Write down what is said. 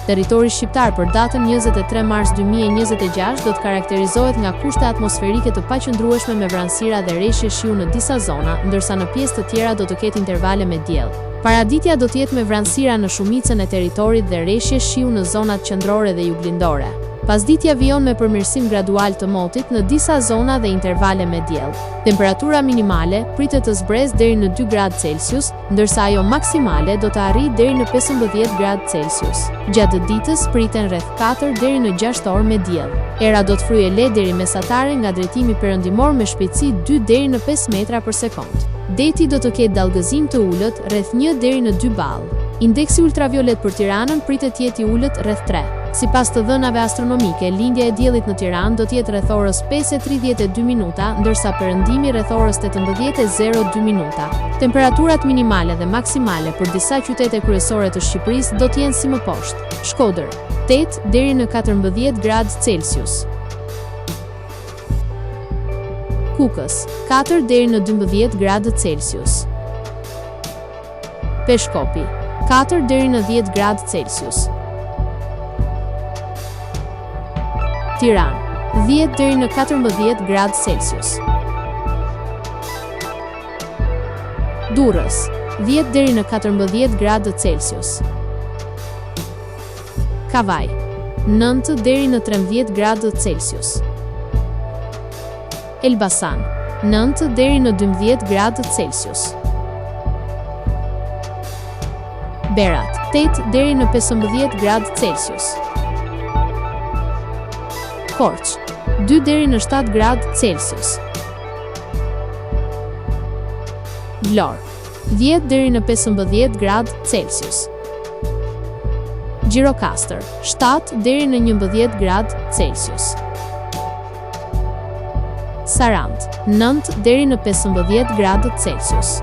Territori shqiptar për datën 23 mars 2026 do të karakterizohet nga kushte atmosferike të paqëndrueshme me vranësira dhe reshje shiu në disa zona, ndërsa në pjesë të tjera do të ketë intervale me diell. Paraditja do të jetë me vranësira në shumicën e territorit dhe reshje shiu në zonat qendrore dhe juglindore. Pasditja vijon me përmirësim gradual të motit në disa zona dhe intervale me diell. Temperatura minimale pritet të zbresë deri në dy gradë Celsius, ndërsa ajo maksimale do të arrijë deri në 15 gradë Celsius. Gjatë ditës priten rreth 4 deri në 6 orë me diell. Era do të fryjë e lehtë deri mesatare nga drejtimi perëndimor me shpejtësi 2 deri në 5 metra për sekondë. Deti do të ketë dallgëzim të ulët rreth 1 deri në 2 ballë. Indeksi ultraviolet për Tiranën pritet të jetë i ulët rreth 3. Sipas të dhënave astronomike, lindja e diellit në Tiranë do të jetë rreth orës 5:32 minuta, ndërsa perëndimi rreth orës 18:02 minuta. Temperaturat minimale dhe maksimale për disa qytete kryesore të Shqipërisë do të jenë si më poshtë: Shkodër, 8 deri në 14 gradë Celsius. Kukës, 4 deri në 12 gradë Celsius. Peshkopi, 4 deri në 10 gradë Celsius. Tiranë, 10 deri në 14 gradë Celsius. Durrës, 10 deri në 14 gradë Celsius. Kavajë, 9 deri në 13 gradë Celsius. Elbasan, 9 deri në 12 gradë Celsius. Berat, 8 deri në 15 gradë Celsius. Korçë, 2 deri në 7 gradë Celsius. Vlorë, 10 deri në 15 gradë Celsius. Gjirokastër, 7 deri në 11 gradë Celsius. Sarandë, 9 deri në 15 gradë Celsius.